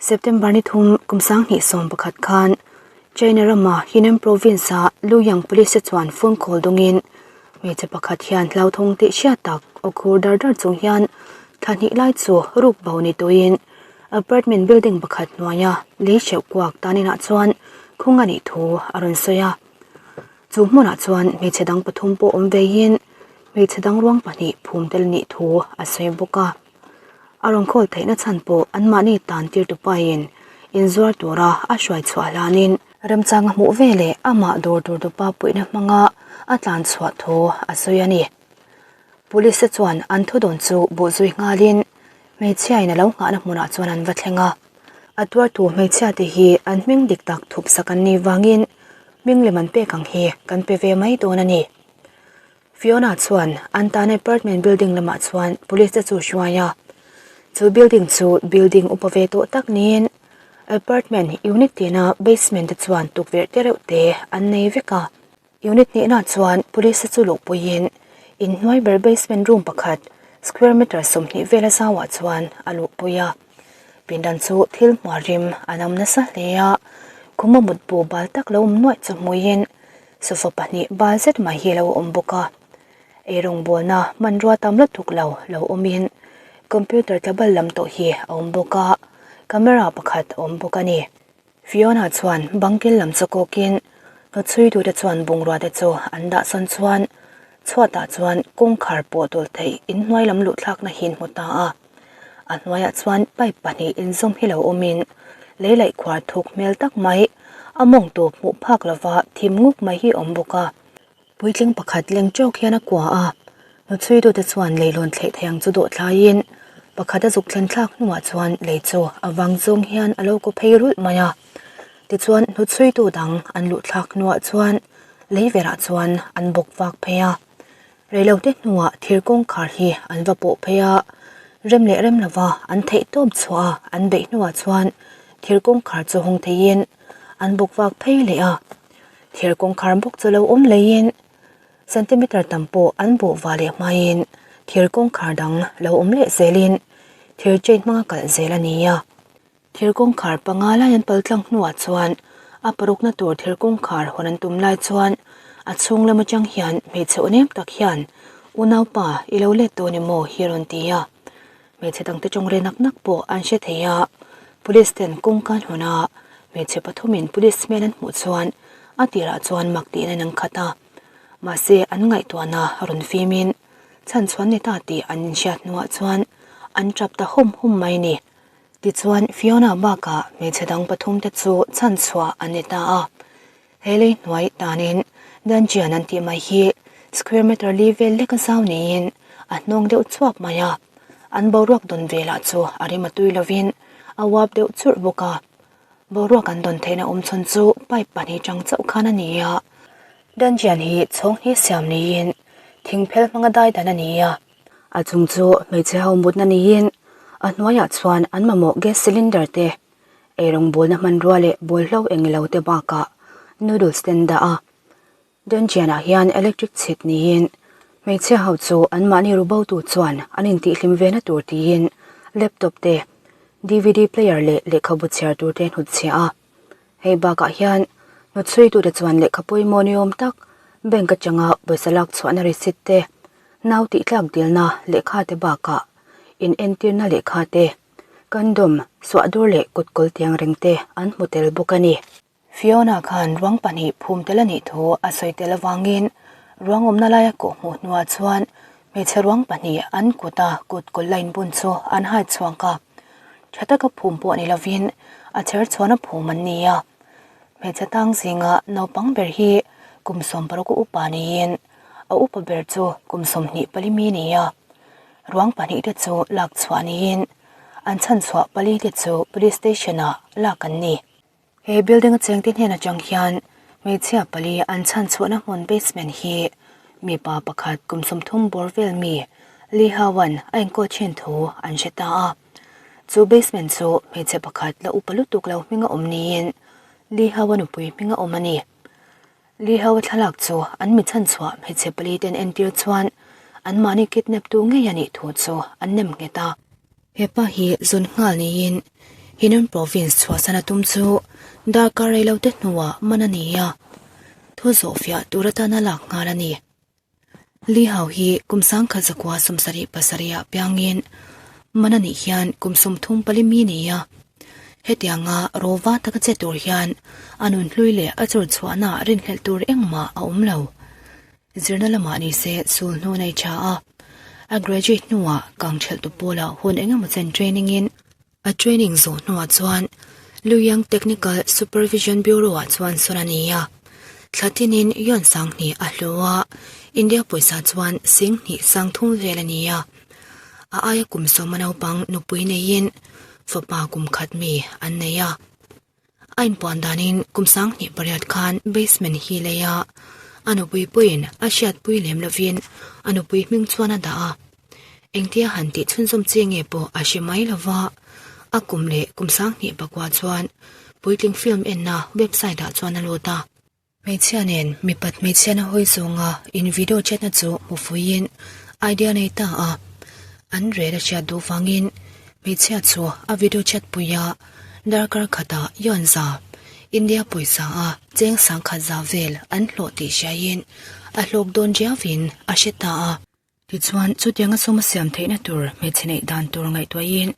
September ni thum kum 2011 khan China rama Henan Province-a Luoyang Police te chuan phone call dawngin hmeichhe pakhat hian hlauthawng tih hriat tak aw khur dar dar chung hian thla hnih lai chu ruk bo ni tuin apartment building pakhat hnuaia lei hreuh kuak tan inah chuan khung a nih thu a rawn sawi a. Chu hmunah chuan hmeichhe dang pathum pawh awm veiin hmeichhe dang ruang pahnih phum tel nih thu a sawi bawk a. A rawn khawl theihna chhan pawh anmahni tan tirtu pain inzuar tura a hruai chhuah hlanin remchang a hmuh veleh amah dawr tur tupa puihna hmanga a tlan chhuah thu a sawi a ni. Police te chuan an thudawn chu bawhzui nghalin hmeichhiain a lo nghahna hmunah chuan an va thleng a. A tuartu hmeichhia te hi an hming dik tak thup sak an nih vangin hming lem an pek ang hi kan pe ve mai dawn a ni. Fiona chuan an tan apartment building lamah chuan police te chu hruai a, chu building chu building upa ve tawh tak niin apartment unit tina basement te chuan tukverh te reuh te an nei vek a. Unit hnihna chuan police te chu luhpuiin inhnuai ber basement room pakhat square meter 20 vela zauah chuan a luhpui a. Pindan chu thil hmuar rim a nam nasa hle a, khuma mutbu bal tak lo awm nuaih chu hmuiin Sofa pahnih bal zet mai hi a lo awm bawk a, eirawngbawlna hmanrua tam lutuk lo lo awmin computer tlabal lam tawh hi a awm bawk a, camera pakhat a awm bawk a ni. Fiona chuan bangkil lam chu kawkin hnawchhuitute chuan bungrua te chu an dah sawn chuan chhuatah chuan kawngkhar pawh tawlh theih inhnuai lam luhthlakna hi an hmu ta a, a hnuaiah chuan pipe pahnih inzawm hi lo awmin lei laih khuar thuk hmel tak mai a mawng tawp hmuh phak lova thim nguk mai hi a awm bawk a. Puitling pakhat leng tawk hian a kua a, hnuchhuitute chuan leilawn thleh thei ang chu dawh thlaiin pakhat a zuk thlen thlak hnuah chuan lei chu a vang zawng hian a lo kaw phei rulh mai a. Tichuan hnuchhuitu dang an luh thlak hnuah chuan lei verah chuan an bawk vak phei a. Reilote hnuah thir kawngkhar hi an va pawh phei a, rem leh rem lova an theih tawp chhuah a an beih hnuah chuan thir kawngkhar chu hawng theiin an bawk vak phei leh a. Thir kawngkhar bawk chu lo awm leiin centimeter tam pawh an bawh va leh hmain thir kawngkhar dang lo awm leh zelin thir chain hmanga kalh zel a ni a. Thir kawngkhar panga lai an pal tlang hnuah chuan a parukna tur thir kawngkhar hawn an tum lai chuan a chhung lam atang hian hmeichhe aw nem tak hian Unaupa i lo let dawn emaw hi a rawn ti a. Hmeichhe dangte tawng re nak nak pawh an hre thei a, Police ten kawngka an hawn a, hmeichhe pathumin Police hmel an hmuh chuan a tirah chuan mak tiin an ang khat a, mahse an ngaihtuahna rawn fimin chhan chhuan ni ta tih an inhriat hnuah chuan an tap ta hawm hawm mai ni. Tichuan, Fiona bakah hmeichhe dang pathum te chu chhan chhuah an ni ta a. He lei hnuai tanin Dungeon an tih mai hi square meter li vel lek a zau niin a hnawng deuh chhuak mai a. An boruak dawn velah chu a rim a tui lovin a uap deuh churh bawk a. Boruak an dawn theihna awm chhun chu pipe pahnih chang chauh khan a ni a. Dungeon hi chhawng hi siam niin thingphel hmanga dai dan a ni a. A chung chu hmeichhe ho mutna niin a hnuaiah chuan an mamawh gas cylinder te, eirawngbawlna hmanrua leh bawlhlo englo te bakah noodles te an dah a. Dungeon-ah hian electric chhit niin hmeichhia ho chu anmahni rubotu chuan an intihhlim vena tur tiin laptop te, dvd player leh lehkhabu chhiar tur te an hnutchhiah a. Hei bakah hian hnawchhuitute chuan lehkha pawimawh ni awm tak bank atanga pawisa lak chhuahna receipt te, nau tih tlak dilna lehkha te bakah in entirna lehkha te, condom, suahdur leh kutkawl tiang reng te an hmu tel bawk a ni. Fiona khan ruang pahnih phum tel a nih thu a sawi tel avangin ruang awmna laia kawh hmuh hnuah chuan hmeichhe ruang pahnih an kuta kutkawl la inbun chu an hai chhuak a. Tha taka phum pawh ni lovin a chher chhuan a phum an ni a. Hmeichhe tang zinga naupang ber hi kum 60 upa niin a upa ber chu kum 24 mi ni a. Ruang pahnih te chu lak chhuah niin an chhan chhuah pali te chu police station ah lak an ni. He building a chengte hnen atang hian hmeichhia pali an chhan chhuahna hmun basement hi mipa pakhat kum 30 bawr vel mi Li Hao-a'n a enkawl thin thu an hre ta a. Chu basement chu hmeichhe pakhat la upa lutuk lo hminga awm niin Li Hao-a nupui hminga awm a ni. Li Hao-a thlalak chu an mi chhan chhuah hmeichhe pali ten entir chuan anmahni kidnap tu ngei a nih thu chu an nem nghet a. Hepa hi zun nghal niin. Henan Province chhuahsan a tum chu darkar reilote hnuah man a ni a, thu zawhfiah tur atana lak nghal a ni. Li Hao hi kum 1977 ah piangin man a nih hian kum 34 mi a ni a. Hetianga rawva taka che tur hian a nunhlui leh a chawr chhuahna rinhlelh tur engmah a awm lo. Zirna lamah ni se sul hnu nei tha a, a graduate hnuah kangthelh tu pawlah hun engemaw chen training in A training zawh hnuah chuan Luoyang Technical Supervision Bureau-ah chuan sawn a ni a. Thla tinin yuan sanghnih a hlu a, India pawisa chuan singhnih sangthum vel a ni a. A aia kum sawma naupang nupui neiin fapa kum khat mi an nei a. A inpuan danin kum 28 khan basement hi lei a, a nupui pawhin a hriatpui lem lovin a nupui hming chuan a dah a. Engtia han tih chhunzawm che nge pawh a hre mai lova, a kum leh kum 24 chuan puitling film enna website ah chuan a lut a. Hmeichhia nen mipat hmeichhiana hawi zawnga in video chat na chu hmu fuiin idea nei ta a, an rel a hriat duh vangin hmeichhia chu a video chat pui a, darkar khatah yuan za, India pawisa a cheng sangkhat za vel an hlawh tih hriaiin a hlawk dawn riauin a hre ta a. Tichuan, chutianga sum a siam theihna tur hmeichhe neih dan tur ngaihtuahin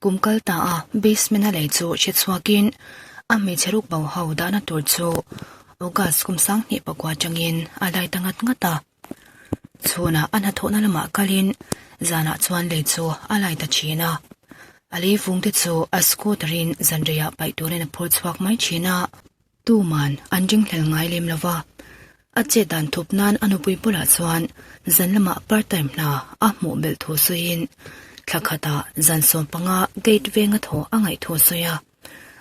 kum kal ta a basement a lei chu hre chhuakin a hmeichhe ruk bo ho dahna tur chu August kum 2009 atangin a lai ta ngat ngat a. Chhunah a hnathawhna lamah kalin zanah chuan lei chu a lai ta thin a. A lei vungte chu a scooter in zanreiah paih turin a phur chhuak mai thin a. Tuman an ringhlel ngai lem lo va, a chet dan thup nan a nupui bulah chuan zan lamah part time hna a hmuh belh thu sawiin thla khatah zan 15 gate venga thaw a ngaih thu a sawi a,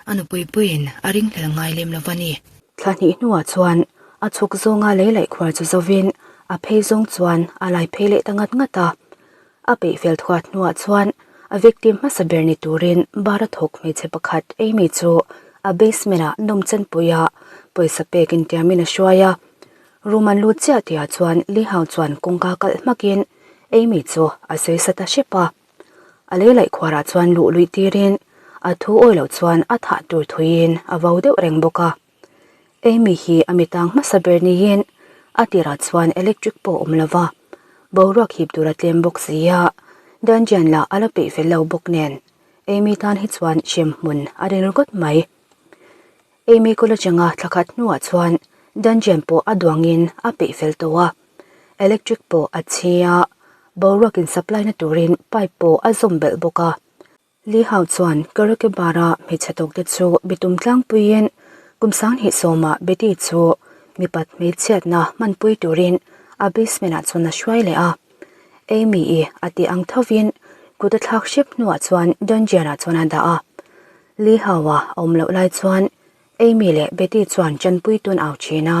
a nupui puiin a ringhlel ngai lem lo va ni. Thla hnih hnuah chuan a chhuk zawnga lei laih khuar chu zovin a phei zawng chuan a lai phei leh ta ngat ngat a, A peihfel thuat hnuah chuan a victim hmasa ber ni turin bar a thawk hmeichhe pakhat Amy chu a basement ah nawmchenpuia pawisa pek intiamin a hruai a. Room an lut chiah tihah chuan Li Hao chuan kawngka kalh hmakin Amy chu a sawi sa ta hrep a. A lei laih khuarah chuan luh luih tirin a thu awi loh chuan a thah tur thuiin a vo deuh reng bawk a. Amy hi a mitang hmasa ber niin a tirah chuan electric pawh awm lova, boruak hip tur a tlem bawk si a, dungeon lah a la peih fel lo bawk nen Amy tan hi chuan hrem hmun a ring ringawt mai. Amy kul atanga thla khat hnuah chuan dungeon pawh a duangin a peih fel tawh a, electric pawh a chhi a, boruak in supply na turin pipe pawh a zawm belh bawk a. Li Hao chuan karaoke bar-a hmeichhe tawkte chu bitum tlangpuiin kum 20 ah Betty chu mipat hmeichhiatna hmanpui turin a basement-ah chuan a hruai leh a. Amy-i a tih ang thovin kut a thlak hrep hnuah chuan dungeon-ah chuan a dah a. Li Hao-a a awm loh lai chuan Amy leh Betty chuan tanpui tun au thin a,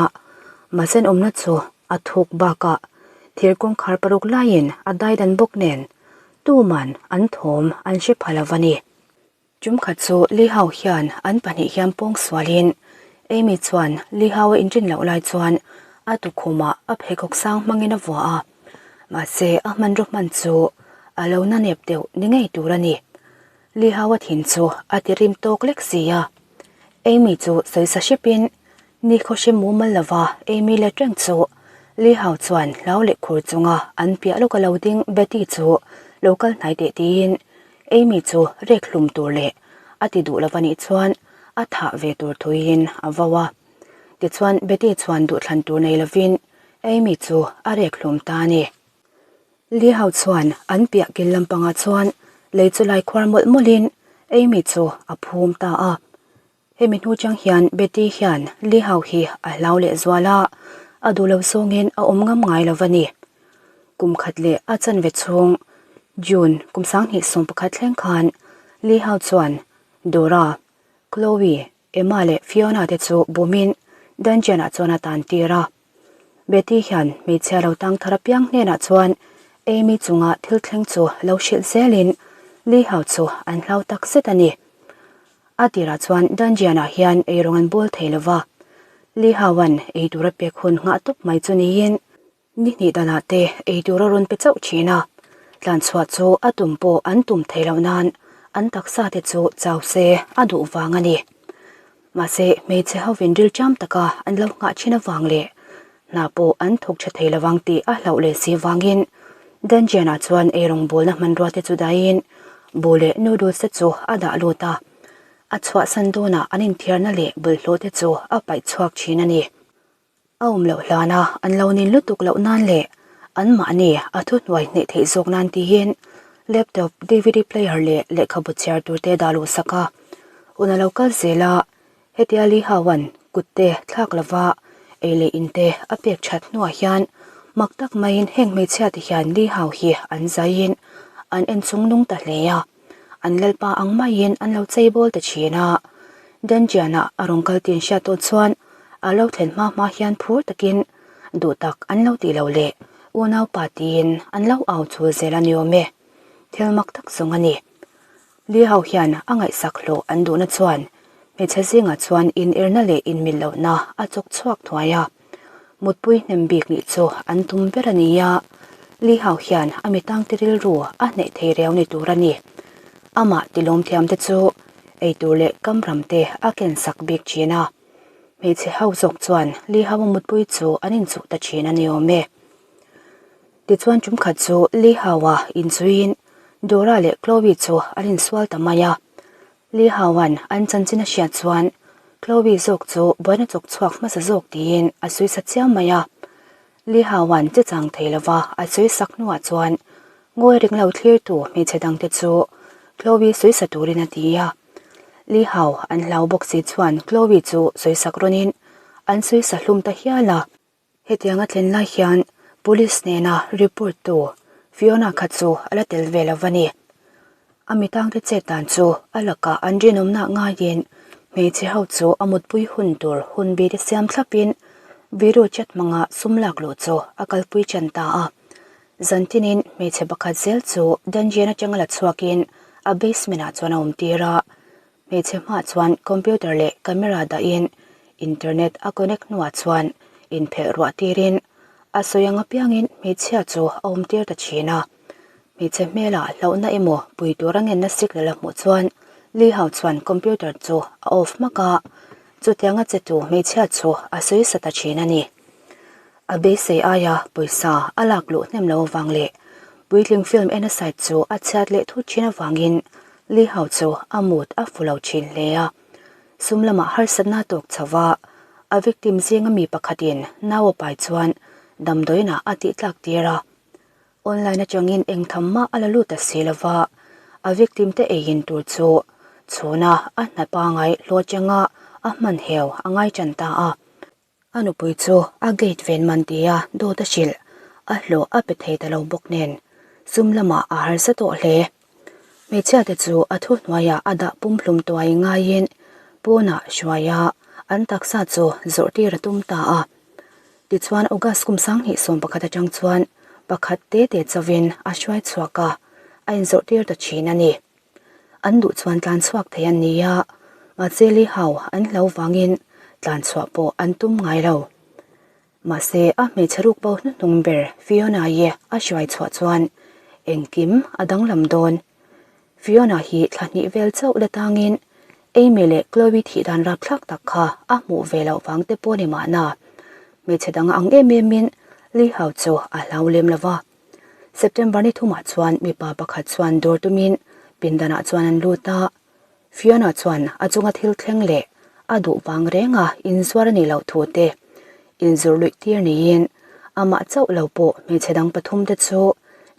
mahse an awmna chu a thuk bakah thir kawngkhar paruk laiin a daidan bawk nen tuman an thawm an hre pha lo a ni. Tum khat chu Li Hao hian an pahnih hian pawng sualin Amy chuan Li Hao a inrin loh lai chuan a tukhumah a pheikhawk sang hmangin a vua a, mahse a hmanraw hman chu a lo na nep deuh ni ngei tur a ni. Li Hao a thin chu a ti rim tawk lek si a, Amy chu sawisa hrepin Ni khawhri mumal lova Amy let reng chu Li Hao chuan hlau leh khur chunga an piah lawka lo ding Betty chu lo kal hnai teh tiin Amy chu rek hlum tur leh a ti duh lova nih chuan a thah ve tur thuiin a vo a. Tichuan Betty chuan duhthlan tur nei lovin Amy chu a rek hlum ta a ni. Li Hao chuan an piah kil lampangah chuan lei chu lai khuar mawlh mawlhin Amy chu a phum ta a. Hemi hnu chang hian Betty hian Li Hao hi a hlau leh zual a, a duh lo zawngin a awm ngam ngai lo va ni. Kum khat leh a chanve chhung, June kum 2011 thleng khan Li Hao chuan Dora, Chloe, Emma leh Fiona te chu bumin dungeon ah chuan a tan tir a. Betty hian hmeichhia lo tang thar apiang hnenah chuan Amy chunga thil thleng chu lo hrilh zelin Li Hao chu an hlau takzet a ni. A tirah chuan Dungeon-ah hian eirawng an bawl thei lova, Li Hao-a'n ei tura pek hun nghah tawp mai chu niin ni hnih danah te ei tur a rawn pe chauh thin a, tlanchhuah chu a tum pawh an tum thei loh nan An taksa te chu chau se a duh vang a ni. Mahse, hmeichhe hovin rilṭam taka an lo nghah thin avang leh hna pawh an thawk tha thei lovang tih a hlauh leh si vangin Dungeon-ah chuan eirawngbawlna hmanrua te chu dahin bu leh noodles te chu a dah lut a, a chhuahsan dawnah an inthiarna leh bawlhhlawh te chu a paih chhuak thin a ni. A awm loh hlana an lo nin lutuk loh nan leh anmahni a thuhnuai hneh theih zawk nan tiin laptop, dvd player leh lehkhabu chhiar tur te dah luh sak a. Hun a lo kal zel a, hetia Li Hauan kut te thlak lova ei leh in te a pek that hnuah hian mak tak maiin heng hmeichhia te hian Li Hau hi an zaiin an en chung nung ta hle a. An lalpa ang maiin an lo chei bawl ta thin a. Dungeon-a a rawn kal tin hriat tawh chuan a lo thlen hma hma hian phur takin duh tak an lo tih loh leh unaupa tiin an lo au chul zel a ni awm e. Thil mak tak zawng a ni. Li ho hian a ngaihsak hlawh an duhna chuan hmeichhe zingah chuan inirna leh inmil lohna a chawk chhuak thuai a. Mutpui hnem bik nih chu an tum ber a ni a, Li Hao hian a mitangte rilru a hneih thei riau ni tur a ni. Amah tilawm thiam te chu eitur leh kamram te a ken sak bik thin a. Hmeichhe ho zawk chuan Li Hao-a mutpui chu an inchuh ta thin a ni awm e. Tichuan tumkhat chu Li Hao-a inchuiin Dora leh Chloe chu an insual ta mai a. Li Hauan an chanchin a hriat chuan Chloe zawk chu buaina chawk chhuak hmasa zawk tiin a sawi sa chiam mai a. Li Hauan che chang thei lova a sawi sak hnuah chuan ngawi ring lo thlirtu hmeichhe dangte chu Chloe sawi sa turin a ti a. Li Hau an hlau bawk si chuan Chloe chu sawi sak rawnin an sawi sa hlum ta hial a. Hetiang a thlen lai hian Police hnena report tu Fiona kha chu a la tel ve lo va ni. A mitangte chet dan chu a lakah an rinawmna ngaiin hmeichhe ho chu a mutpui hun tur hun bi te siam thlapin video chat hmanga sum lak luh chu a kalpui ṭan ta a. Zantinin hmeichhe pakhat zel chu dungeon atanga la chhuakin a basement ah chuan a awm tir a. Hmeichhe hmaah chuan computer leh camera dahin internet a connect hnuah chuan inphelh ruah tirin a sawi ang apiangin hmeichhia chu a awm tir ta thin a. Hmeichhe hmelah hlauhna emaw pui tur a ngenna signal a hmuh chuan Li Hao chuan computer chu a off hmak a, chutianga chetu hmeichhia chu a sawi sa ta thin a ni. A beisei aia pawisa a lak luh hnem lo avang leh puitling film en a site chu a chhiat leh thut thin avangin Li Hao chu a mood a fu lo thin hle a. Sum lamah harsatna a tawk chho va, a victim zinga mi pakhatin nau a pai chuan damdawiinah a tih tlak tir a. Online atangin eng tham mah a la lut ta si lo va, a victim te eiin tur chu chhuna a hna pangai hlawh atanga a hman heu a ngai tan ta a. A nupui chu a gate ven man tia dawt a hrilh, a hlawh a pe thei ta lo bawk nen sum lamah a harsa tawh hle. Hmeichhia te chu a thu hnuaiah a dah pumhlum tuai ngaiin pawnah hruai a, an taksa chu zawrh tir a tum ta a. Tichuan August kum 2011 atang chuan pakhat te te chauhin a hruai chhuak a, a inzawrh tir ta thin a ni. An duh chuan tlan chhuak thei an ni a, mahse Li Hao an hlo vangin tlan chhuah pawh an tum ngai lo. Mahse a hmeichhe ruk bo hnuhnung ber Fiona hi a hruai chhuah chuan engkim a danglam dawn. Fiona hi thla hnih vel chauh la tangin Amy leh Chloe thih dan rapthlak tak kha a hmuh ve loh vang te pawh ni mahna hmeichhe dang ang em emin Li Hao chu a hlau lem lo va. September ni thumah chuan mipa pakhat chuan dawr tumin pindanah chuan an lut a, Fiona chuan a chunga thil thleng leh a duh vang renga inzuar a nih loh thu te inzur luih tir niin amah chauh lo pawh hmeichhe dang pathum te chu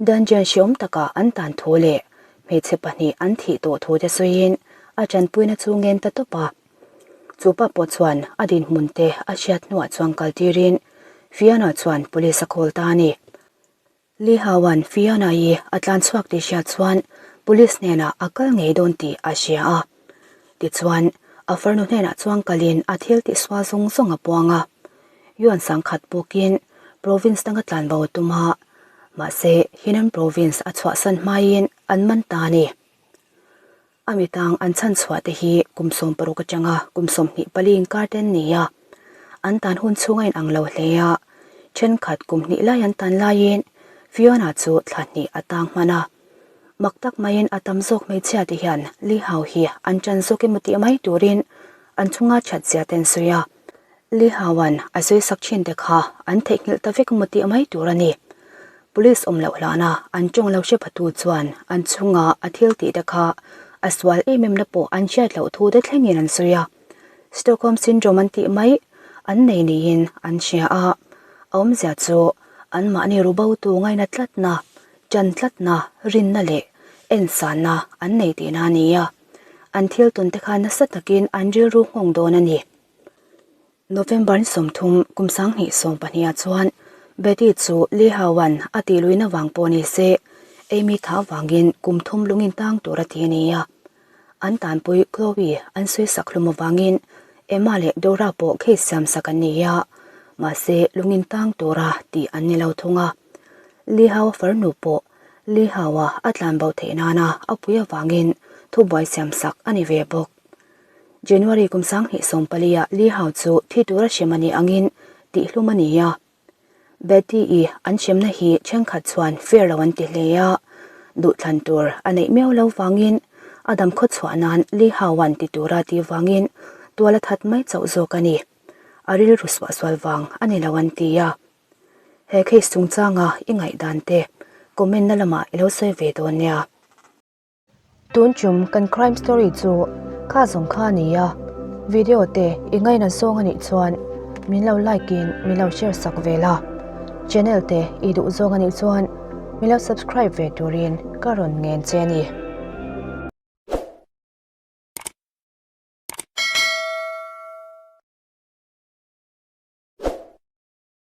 dungeon hreawm takah an tan thu leh hmeichhe pahnih an thih tawh thu te sawiin a tanpuina chu ngen ta tawp a. Chu pa pawh chuan a dinhmun te a hriat hnuah chuan kal tirin Fiona chuan police a call ta a ni. Li Hauan Fiona i a tlan chhuak tih hriat chuan police hnenah a kal ngei dawn tih a hria a. Tichuan, a farnu hnenah chuan kalin a thil tihsual zawng zawng a puang a. Yuan sangkhat bawkin province danga tlan bo a tum a, mahse Henan province a chhuahsan hmaiin an man ta a ni. A mitang an chhan chhuah te hi kum 60 atanga kum 24 inkar te an ni a, an tan hun chhung a inang lo hle a, thenkhat kum hnih lai an tan laiin Fiona chu thla hnih a tang hman a. Mak tak maiin a tam zawk hmeichhia te hian Li Hao hi an ṭan zawk emaw tih mai turin an chunga ṭhat zia te an sawi a. Li Haoan a sawi sak ṭhin te kha an theihnghilh ta vek emaw tih mai tur a ni. Police awm loh hlana an ṭawng lo hre phatu chuan an chunga a thil tih te kha a sual em em na pawh an hriat loh thu te thlengin an sawi a. Stockholm Syndrome an tih mai an nei niin an hria a, a awmzia chu anmahni rubotu ngaina tlatna Ṭan tlatna, rinna leh ensanna an nei tihna a ni a, an thil tawn te kha nasa takin an rilru nghawng dawn a ni. November ni 30 kum 2020 ah chuan Betty chu Lee Hao-a'n a tih luihna vang pawh ni se, Amy tha vangin kum thum lungin tang tur a ti a ni a. An tanpui Chloe an sawisak hlum avangin Emma leh Dora pawh case siamsak an ni a, mahse lungin tang tura tih an ni lo thung a. Li Hao farnu pawh Li Hao-a a tlan bo theih nana a pui avangin thubuai siamsak a ni ve bawk. January kum 2014 ah Li Hao chu thi tura hrem a nih angin tihhlum a ni a. Betty-i an hremna hi thenkhat chuan fair lo an ti hle a, duhthlan tur a neih miau lo vangin a dam khawchhuah nan Li Hao-a'n ti tura tih vangin tual a that mai chauh zawk a ni. A rilru suahsual vang a ni lo an ti a. He case chungchanga i ngaihdan te comment na lamah i lo sawi ve dawn nia. Tun chum kan crime story chu kha zawng kha a ni a, video te i ngaina zawng a nih chuan min lo like in min lo share sak ve la, channel te i duh zawng a nih chuan min lo subscribe ve turin ka rawn ngen che a ni.